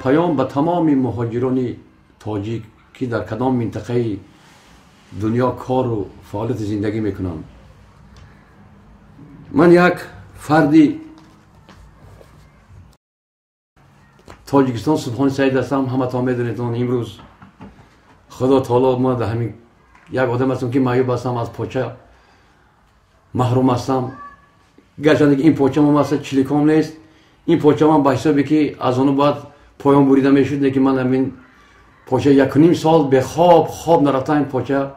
Паём ба тамоми муҳоҷирони тоҷик, ки дар кадом минтақаи дунё кору фаъолияти зиндагӣ мекунанд. Ман як фарди Тоҷикистон Субҳони Саид ҳастам, ҳаматон медонед. Имрӯз Худо таоло ма дар ҳамин як одам ҳастам, ки маъюб ҳастам, аз поча маҳрум ҳастам. Гарчанде ки ин почамам аста чиликом нест, ин почамам ба ҳисобе ки аз оно бояд поён бурида мешуд, лекин ман ҳамин поча 1.5 сол бехоб хоб нарафтам, ин поча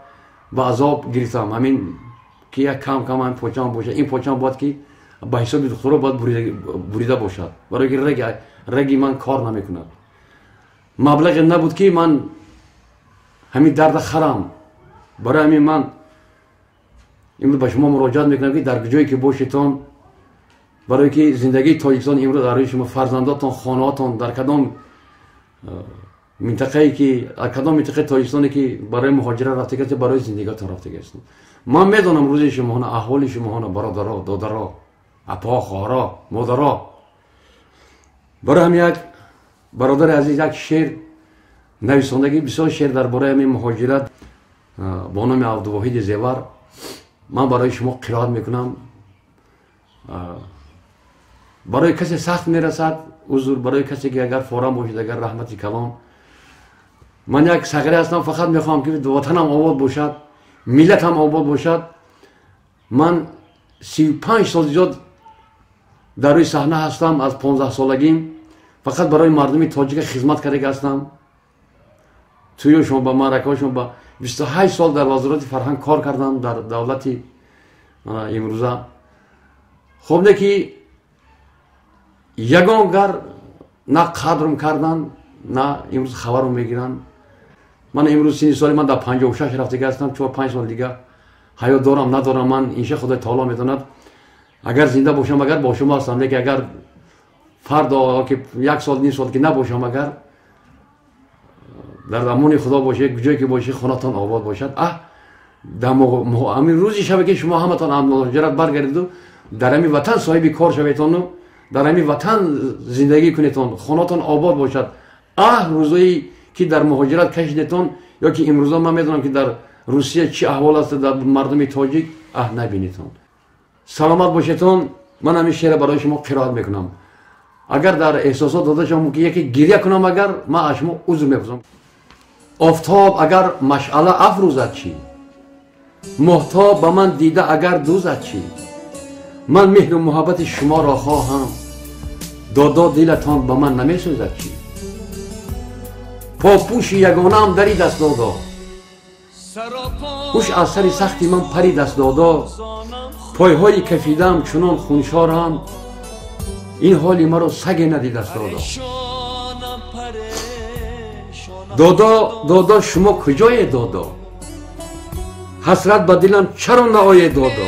ба азоб гирифтам. Ҳамин ки як кам кам ҳамин почаам бошад, ин почаам бояд ки ба ҳисоби духтуро бояд бурида бошад, барои ки раги ман кор намекунад. Маблағе набуд, ки ман ҳамин дарда харам. Барои ҳамин ман имрӯз ба шумо муроҷиат мекунам, ки дар ҷое ки бошедтон, барои ки зиндагии Тоҷикистон имрӯз дар рӯи шумо, фарзандотон, хонаотон, дар кадом минтақае ки, дар кадом минтақаи Тоҷикистоне ки барои муҳоҷират рафтага ҳастед, барои зиндагиатон рафтага ҳастед. Ман медонам рӯзи шумоҳона, аҳволи шумоҳона, бародаро, додаро, апо, хоҳаро, модаро. Барои ҳамин як бародари азиз як шеър нависондагӣ, бисёр шеър дар бораи ҳамин муҳоҷират бо номи Абдувоҳиди Зевар ман барои шумо қироат мекунам. Барои касе сахт мерасад, узр, барои касе ки агар форам бошад, агар раҳмати калон. Ман як сағире ҳастам, фақат мехоҳам, ки ватанам обод бошад, миллатам обод бошад. Ман 35 сол зиёд дар рӯи саҳна ҳастам, аз 15 солагим фақат барои мардуми тоҷика хизмат карда ҳастам. Тӯёшон ба маъракаҳошон ба 28 сол дар вазорати фарҳанг кор кардам дар давлати имрӯза. Хоб не ки ягон гар на қадрм кардан, на имрӯз хабарро мегиранд. Ман имрӯз синни соли ман дар 56 рафтага ҳастам, 4-5 сол дига ҳаёт дорам надорам, ман инша Худои таоло медонад. Агар зинда бошам, агар бо шумо ҳастам, лекин агар фардо ки як сол ним сол ки набошам, агар дар амони Худо бошед, ҷое ки бошед, хонатон обод бошад. Ҳамин рӯзи шабе ки шумо ҳаматон аз муҳоҷират баргардиду дар ҳамин ватан соҳиби кор шаветону дар ҳамин ватан зиндагӣ кунедтон, хонатон обод бошад. Рӯзое ки дар муҳоҷират кашидетон, ё ки имрӯза ман медонам, ки дар Русия чӣ аҳвол аст дар мардуми тоҷик, набинедтон. Саломат бошедтон. Ман ҳамин шеъра барои шумо қироат мекунам. Агар дар эҳсосот дода шавам, мумкин яке гиря кунам, агар ман аз шумо узр мепурсам. Офтоб агар машъала афрӯзад чӣ? Моҳтоб ба ман дида агар дӯзад чӣ? Ман меҳру муҳаббати шуморо хоҳам, додо дилатон ба ман намесӯзад чӣ? Попӯши ягонаам дарид аст додо, ҳуш аз сари сахти ман парид аст додо, пойҳои кафидаам чунон хуншорам, ин ҳоли маро саге надид аст додо. Додо, додо, шумо куҷое додо? Ҳасрат ба дилам чаро наоед додо?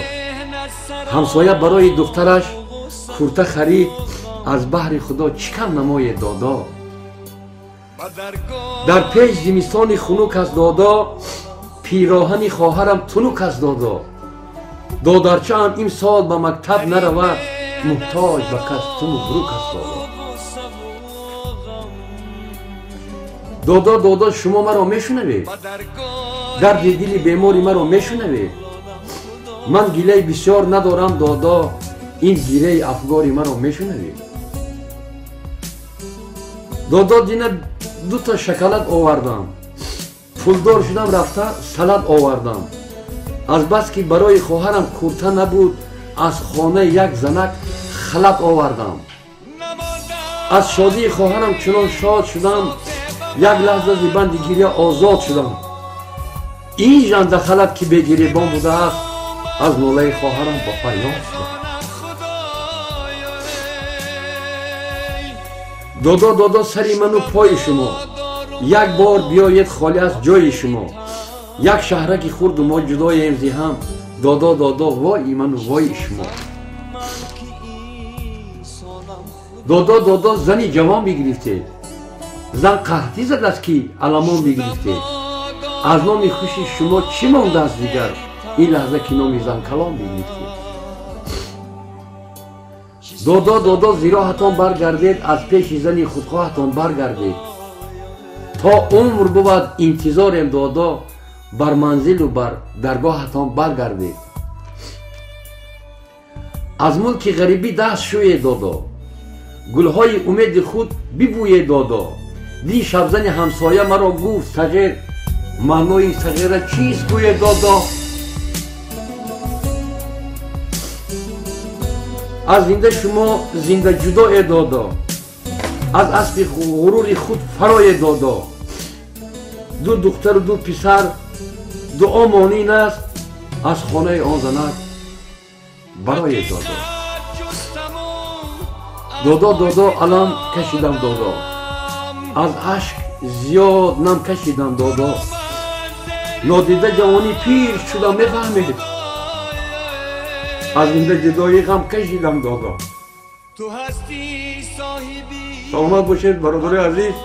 Ҳамсоя барои духтараш курта харид, аз баҳри Худо чӣ кам намоед додо? Дар пеш зимистони хунук аст додо, пироҳани хоҳарам тунук аст додо. Додарчаам имсол ба мактаб наравад, муҳтоҷ ба кастуму бурук аст додо. Додо, додо, шумо маро мешунавед? Дарди дили бемори маро мешунавед? Ман гилаи бисёр надорам додо, ин гираи афгори маро мешунавед? Додо, дина дута шоколад овардам, пулдор шудам рафта салат овардам. Азбаски барои хоҳарам курта набуд, аз хонаи як занак халат овардам. Аз шодии хоҳарам чунон шод шудам, як лаҳза зи банди гиря озод шудам. Ин жандахалат ки бегиребон будааст, аз нолаи хоҳарам ба фарёд шудам. Додо, додо, сари ману пои шумо, як бор биёед холӣ аз ҷои шумо. Як шаҳраки хурду мо ҷудоем зи ҳам, додо, додо, вои ману вои шумо. Додо, додо, зани ҷавон бигирифтед, зан қаҳтӣ задааст ки аламон бигирифтед. Аз номи хуши шумо чӣ мондааст дигар, ин лаҳза ки номи зан калон бигирифтед. Додо, додо, зироҳатон баргардед, аз пеши зани худхоҳатон баргардед. То умр бувад интизорем, додо, бар манзилу бар даргоҳатон баргардед. Аз мулки ғарибӣ даст шӯед, додо, гулҳои умеди худ бибӯед, додо. Дин шабзани ҳамсоя маро гуфт сағир, маънои сағира чист гӯед, додо. Аз зинда шумо зинда ҷудое, додо, аз аспи ғурури худ фарое, додо. Ду духтару ду писар дуо монин аст, аз хонаи он занак барое, додо. Додо, додо, алам кашидам, додо, аз ашк зиёд нам кашидам, додо. Нодида ҷавонӣ пир шудам, мефаҳмед, аз зинда ҷудоӣ ғам кашидам, додо. Саломат бошед, бародари азиз.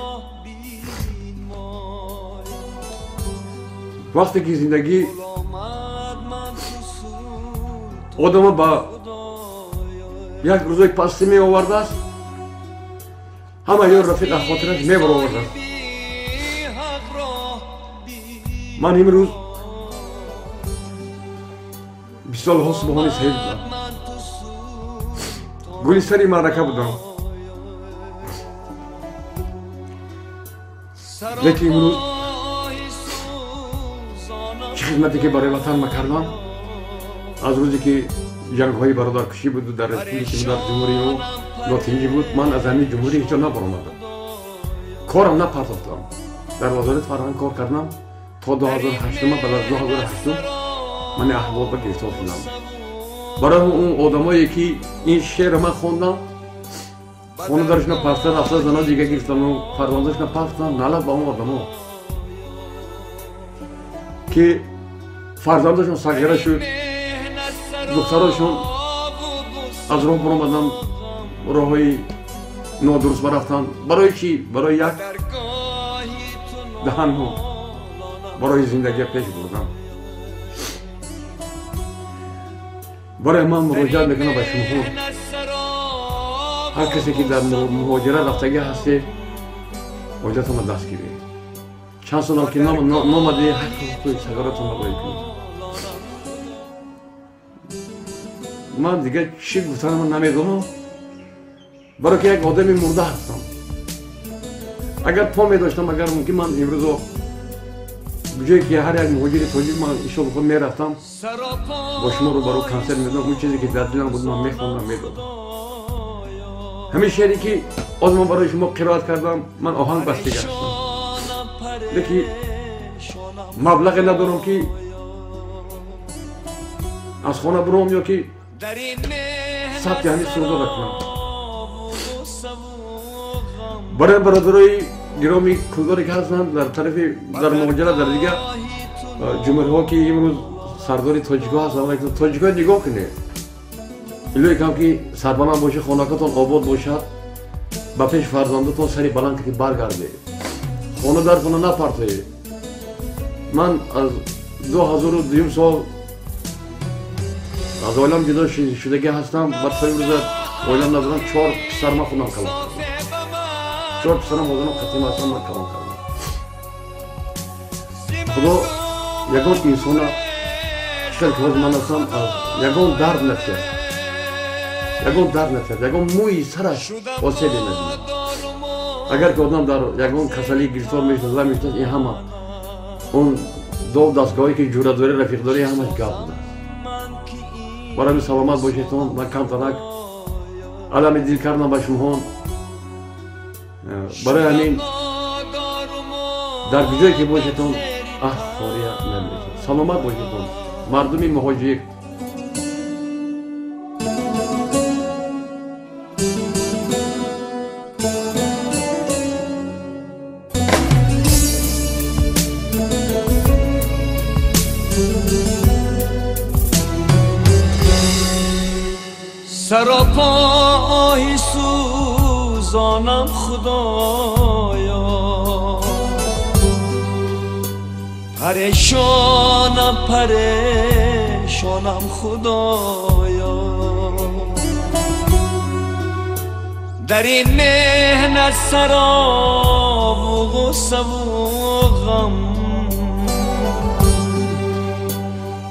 Вақте ки зиндагӣ одама ба як рӯзои пастӣ меовардааст, ҳама ё рафиқ аз хотираш мебаровардааст. Ман имрӯз 20 солҳо субҳони саид будам, гули сари маърака будам, лекин имрӯз чӣ хизмате ки барои ватан ма кардам, аз рӯзе ки ҷангҳои бародаркушӣ буду дар республики, дар ҷумҳурии мо нотинҷӣ буд, ман аз ҳамин ҷумҳурӣ ҳеҷ ҷо набаромадам, корам напартофтам. Дар вазорати фарҳанг кор кардам то 2008. Баъд аз 2008 ман аҳвол ба гирифтор шудам. Барои он одамое ки ин шеъро ман хондам, хона даршона пафта рафта, зано дига гирифтану фарзандашона пафтан, налаб ба он одамо ки фарзандашон сағира шуд, духтарошон аз роҳ баромадан, роҳҳои нодуруст барафтанд. Барои чӣ? Барои як даҳанҳо, барои зиндагия пеш бурдан. Барои ман муроҷиат мекунам ба шумоҳо, ҳар касе ки дар муҳоҷират рафтагӣ ҳастед, оилатонро даст гиред. Чанд солам ки номаде, ҳаққи ҳуқуқи сагаратонро роӣ кунед. Ман дигар чӣ гуфтанам намедонам, барои ки як одами мурда ҳастам. Агар по медоштам, агар мумкин, ман имрӯзо ҷое ки ҳар як муҳоҷири тоҷик, ман иншоалло худ мерафтам, бо шумо рӯбарӯ консерт медодам. Он чизе ки дар дилам буд, ман мехондам, медодам. Ҳамин шеъре ки оз ман барои шумо қироат кардам, ман оҳанг бастига ҳастам, лекин маблағе надорам ки аз хона буром ё ки сабти ҳамин сурудоро кунам. Барои бародарои гироми кулдоре ки ҳастанд дар тарафи дар муҳоҷират, дар дигар ҷумҳуриҳо, ки имрӯз сардори тоҷикҳо ҳастанд, тоҷикҳо, нигоҳ кунед, илоҳе кам ки сарбаланд бошед, хонакатон обод бошад, ба пеши фарзандатон сари баланд ки баргардед, хона дартона напартоед. Ман аз 2002 сол аз оилам ҷудо шудагӣ ҳастам ва то имрӯза оилам надорам. Чор писарма худам калон кардам, чор писарам ҳозирам қатим ҳастам, ман калон кардам. Худо ягон инсона чӣ ки ҳозир ман ҳастам аз ягон дард натиҳад, ягон дард натиҳад, ягон мӯи сараш осебе набинад. Агар ки одам дар ягон касалӣ гирифтор мешуд ва мешуд, ин ҳама он дов дастгоҳое ки ҷӯрадорӣ, рафиқдорӣ, ҳамаш гап будааст. Барои ҳамин саломат бошедтон. Ман камтарак алами дил кардам ба шумоҳон. Барои ҳамин дар куҷое ки бошедтон, аҳ, хория намешад. Саломат бошедтон, мардуми муҳоҷир. سراپا آهی سوزانم خدایا، پریشانم پریشانم خدایا. در این مهنت سرا و غصه و غم،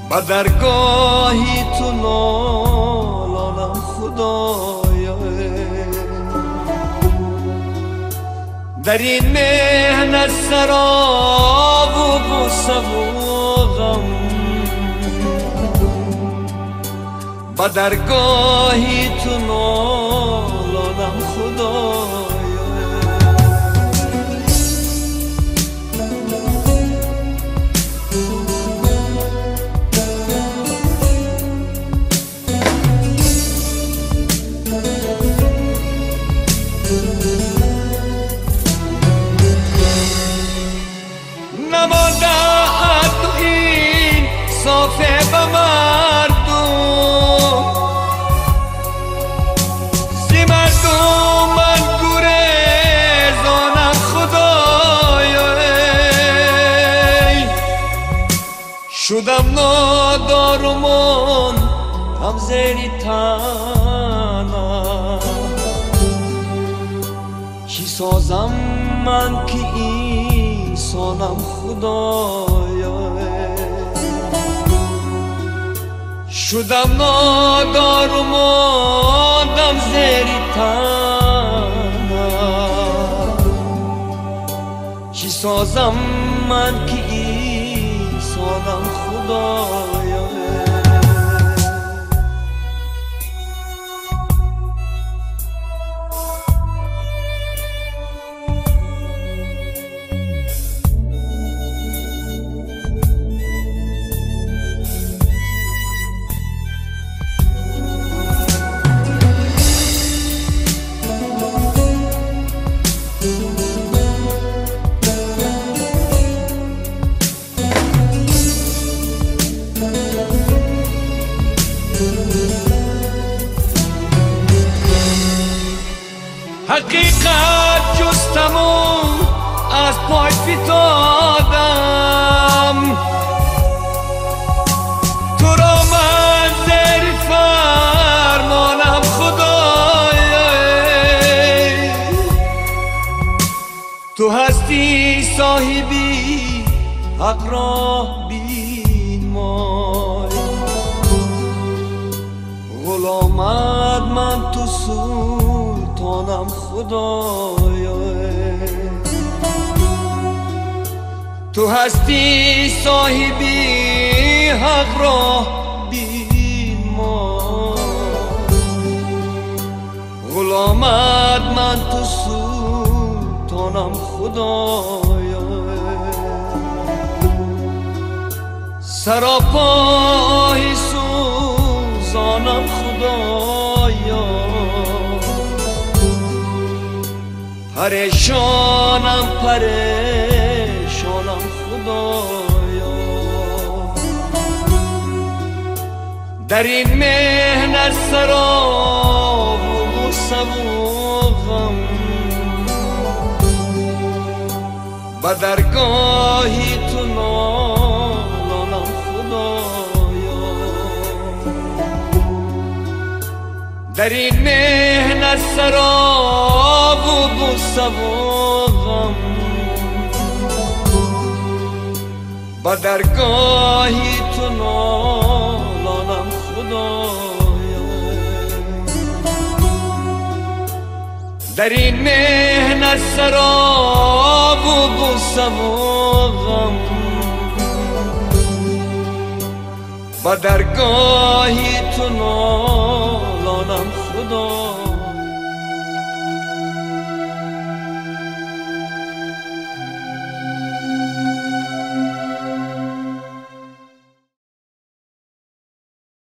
به درگاهی تو نالانم خدایا. در این مهنت سرا و غصه و غم، به درگاهی تو نالانم خدایا. نمانده تو این صافه به مردم، زی مردم من گریزانم خدایا. شدم نادار و من هم زیر تنم، چی سازم من که اینسانم خدایا. شدم نادار و ماندم زیر تنم، چی سازم من که اینسانم خدایا. حقیقت جستم و از پای فتادم، تو را من زیر فرمانم خدایا. تو هستی صاحبی حق را بین مای، غلامت من تو سلطانم خدایا. تو هستی صاحبی حق را بین ما، غلامت من تو سلطانم خدایا. سراپای سوزانم خدایا، پریشانم پریشانم خدایا. در این مهنت سرا و غصه و غم، به درگاهی تو نالانم خدایا. در این مهنت سرا و غصه و غم، به درگاهی تو نالانم خدایا. در این مهنت سرا و غصه و غم، به درگاهی تو نالانم خدایا.